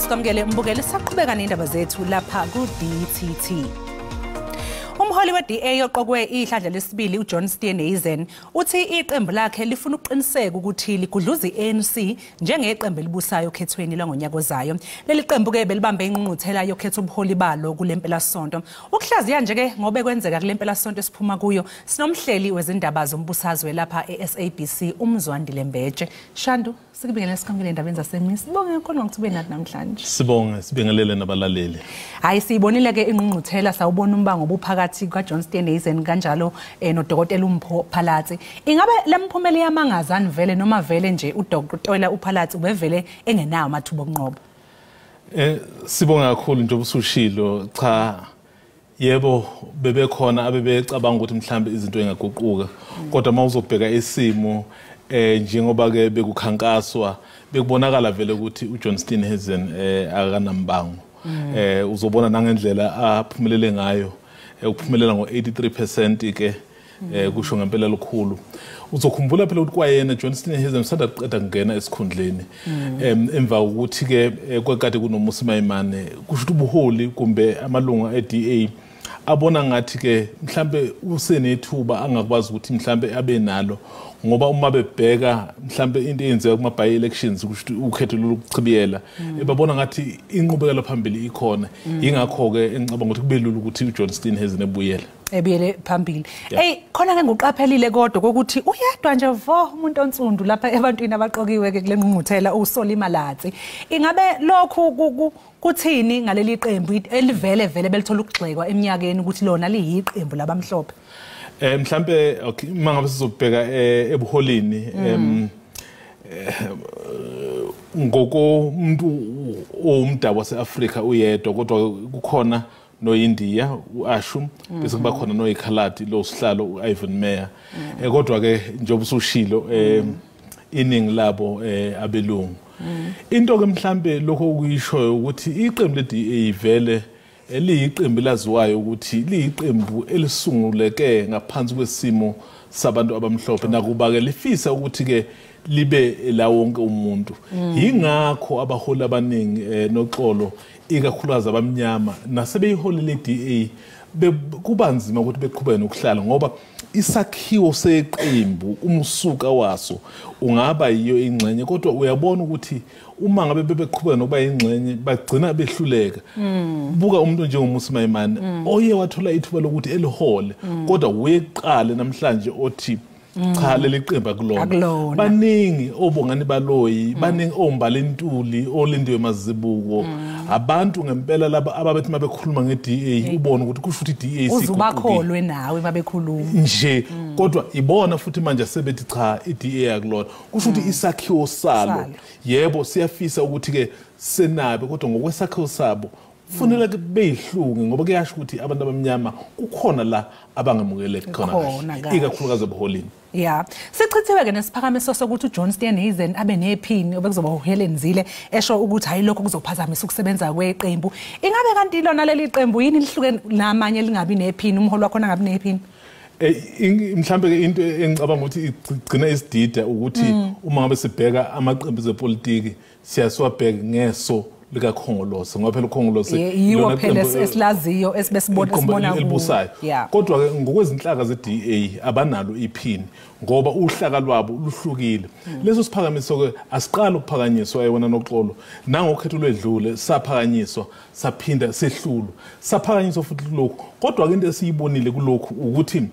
Sikwamukele mbukeli, saqhubeka nendaba zethu lapha ku-DTT. Umholi we-DA oqokwe ihlandla lesibili uJohn Steenhuisen uthi iqembu lakhe lifuna ukuqiniseka ukuthi ligudluza i-ANC njengeqembu elibusayo okhethweni lwangonyaka ozayo. Leli qembu-ke belibambe ingqungquthela yokhetha ubuholi balo kule mpelasonto. Ukuhlaziya nje-ke ngobe kwenzeka kule mpelasonto esiphuma kuyo, sinomhleli wezindaba zombusazwe lapha e-SABC uMzwandile Mbeje. Shandu, sikubingelele, sikwamukele endabeni zasemini. Sibonge kakhulu ngokuthi ube nathi namhlanje. Sibonge, sibingelele nabalaleli. Hayi, siyibonile-ke ingqungquthela, sawubona umbango obuphakathi kaJohn Steenhuisen kanjalo nodokotela uMpho Phalatse. Ingabe lemphumela iyamangazani vele, noma vele nje udokotela uPhalatse ubevele engenawo amathuba okunqoba? Sibonga kakhulu njengoba usushilo. Cha, yebo, bebekhona abebecabanga ukuthi mhlambe izinto engaguquka, kodwa uma uzobheka isimo njengoba ke bekukhankaswa, bekubonakala vele ukuthi uJohn Steenhuisen akanambango. Uzobona nangendlela aphumelele ngayo, ukuphumelela ngo-83% ke kusho ngempela lukhulu. Uzokhumbula phela ukuthi kwayena John Steenhuisen usanda kuqeda kungena esikhundleni emva kokuthi ke kwekade kunoMmusi Maimane, kusho ukuthi ubuholi kumbe amalunga e-DA abona ngathi ke mhlambe usenethuba angakwazi ukuthi mhlambe abe nalo, ngoba uma bebheka mhlambe into eyenzeka kuma by elections, kusho ukuthi ukhetho lokuchibiyela, babona ngathi inqubekela phambili ikhona. Ingakho ke engicabanga ukuthi kube lula ukuthi uJohn Steenhuisen ebuyele phambili. Hey, khona ke nguqaphelile kodwa kokuthi uyedwa nje vo umuntu onsundu lapha ebantwini abaqokiwe ke kule ngqungquthela, uSolly Malatsi. Ingabe lokhu kuthini ngaleli qembu elivele vele belithola ukugxekwa eminyakeni ukuthi lona liyiqembu labamhlophe? Mhlambe okay, uma ngabe sizobheka ebuholini, ngokomuntu owumdabu waseAfrika uyedwa, kodwa kukhona noyindiya uAshu, bese kuba khona noyikhaladi lo sihlalo uIvan Meyer. Kodwa ke njengoba usushilo, iningi labo abelungu. Into ke mhlambe lokho okuyishoyo ukuthi iqembu le-DA vele liyiqembu laziwayo ukuthi liyiqembu elisunguleke ngaphansi kwesimo sabantu abamhlophe, nakuba ke lifisa ukuthi ke libe la wonke umuntu. Yingakho abaholi abaningi noxolo, ikakhulukazi abamnyama nasebeyiholile le-DA, kuba nzima ukuthi beqhubeke nokuhlala, ngoba isakhiwo seqembu umsuka waso ungaba yiyo ingxenye, kodwa uyabona ukuthi uma ngabe bebeqhubeka nokuba ingxenye bagcina behluleka. Buka umuntu njengoMmusi Maimane oye wathola ithuba lokuthi elihole, kodwa uyeqale namhlanje othi cha, leli qembu akulona. Akulona. Baningi oBongani Baloyi, baningi oMbali Ntuli, oLindiwe Mazibuko, abantu ngempela laba ababethi mabekhuluma nge-DA ubone ukuthi kusho ukuthi i-DA uze ubakholwe nawe mabekhuluma. Nje kodwa ibona futhi manje sebethi cha, i-DA akulona. Kusho ukuthi isakhiwo salo Salo. yebo, siyafisa ukuthi ke senabe, kodwa ngokwesakhiwo sabo kufanele ke beyihlunge, ngoba kuyasho ukuthi abantu abamnyama kukhona la abangamukeleki khona Khona kahle, kahle. ikakhulukazi ebuholini. Ya, sichithiwe ke nesiphakamiso sokuthi uJohn Steenhuisen abe nephini obekuzoba uHelen Zille, esho ukuthi hayi, lokho kuzophazamisa ukusebenza kweqembu. Ingabe kanti lona leli qembu yini lihluke namanye lingabi nephini, umholi wakhona angabi nephini? Mhlambe ke into engicabanga ukuthi igcina isidida ukuthi uma ngabe sibheka amaqembu zepolitiki siyasiwabheka ngeso likaKhongolose, ngoba phela uKhongolose Yiwo ilona phela qembu, esilaziyo esibesibona iqembu sibona elibusayo. Kodwa ke ngokwezinhlaka ze-DA abanalo iphini, ngoba uhlaka lwabo luhlukile. Leso siphakamiso ke asiqali ukuphakanyiswa yona noxolo, nangokhetho lwedlule saphakanyiswa, saphinda sehlulwa, saphakanyiswa futhi kulokhu. Kodwa ke into esiyibonile kulokhu ukuthi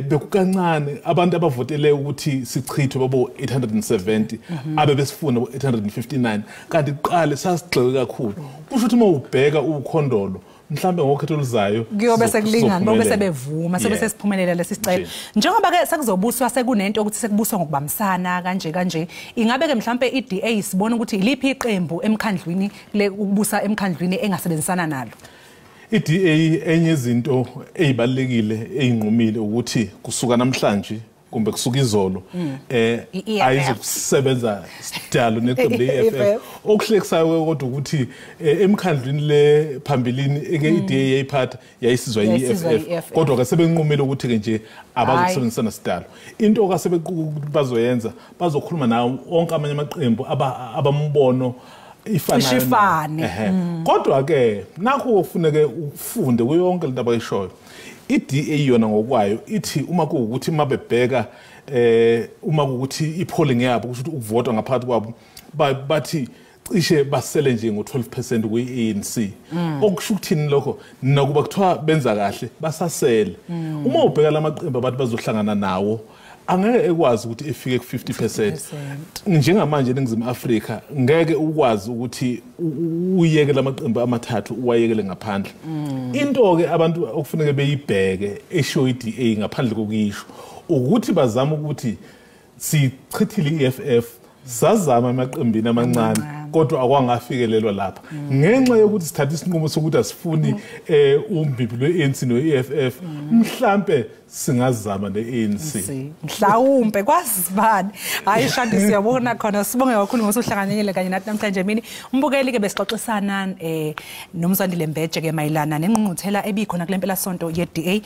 bekukancane abantu abavotele ukuthi sichithwe babo 870, abe besifuna bo 859, kanti kuqale sasigxeke kakhulu. Kusho ukuthi uma ubheka ukhondolo mhlambe ngokhetho oluzayo kuyobe sekulingana bobe sizophumelela. sebevuma sebe sesiphumelela lesi sicelo. Njengoba ke sekuzobuswa, sekunento ukuthi sekubuswa ngokubambisana kanje kanje, ingabe ke mhlambe iDA sibona ukuthi iliphi iqembu emkhandlwini le ukubusa emkhandlwini engasebenzisana nalo? I-DA enye izinto ezibalekile eyinqumile ukuthi kusuka namhlanje kumbe kusuka izolo I-EFF. ayizokusebenza sidalo neqembu le-EFF. I-EFF. Okuhlekisayo kodwa ukuthi emkhandlwini le phambilini eke i-DA yayiphatha yayisizwa Yayisizwa i-EFF, i-EFF. kodwa ke sebenqumile ukuthi ke nje abazokusebenzisana sidalo. Into kasebebazoyenza, bazokhuluma nawo onke amanye amaqembu abambono ifanayo. Kodwa ke nakho kufuneke ufunde kuyo yonke lento abayishoyo. I-DA yona ngokwayo ithi uma kuwukuthi mabebheka uma kuwukuthi i-polling yabo, kusho ukuthi ukuvota ngaphakathi kwabo, bathi cishe basele nje ngo-12% kwi-ANC. Okusho ukuthini lokho? Nakuba kuthiwa benza kahle, basasele. Uma ubheka lamaqembu abantu bazohlangana nawo, angeke ekwazi ukuthi efike ku-50%. Njengamanje eNingizimu Afrika ngeke ukwazi ukuthi uyeke lamaqembu amathathu uwayekele ngaphandle. Into-ke abantu okufuneke beyibheke eshiwo i-DA ngaphandle kokuyisho ukuthi bazama ukuthi sichithile i-EFF, sazama emaqembini amancane, kodwa akwangafikelelwa lapha ngenxa yokuthi sithatha isinqumo sokuthi asifuni umbibi lwe-ANC no-EFF. Mhlampe singazama ne-ANC. Mhlawumbe kwasibani. Hayi Shandu, siyabona khona. Sibonge kakhulu ngosuhlanganyele kanye nathi namhlanje emini. Umbukeli ke, besixoxisana noMzwandile Mbeje ke mayelana nengqungquthela ebikhona kule mpelasonto ye-DA.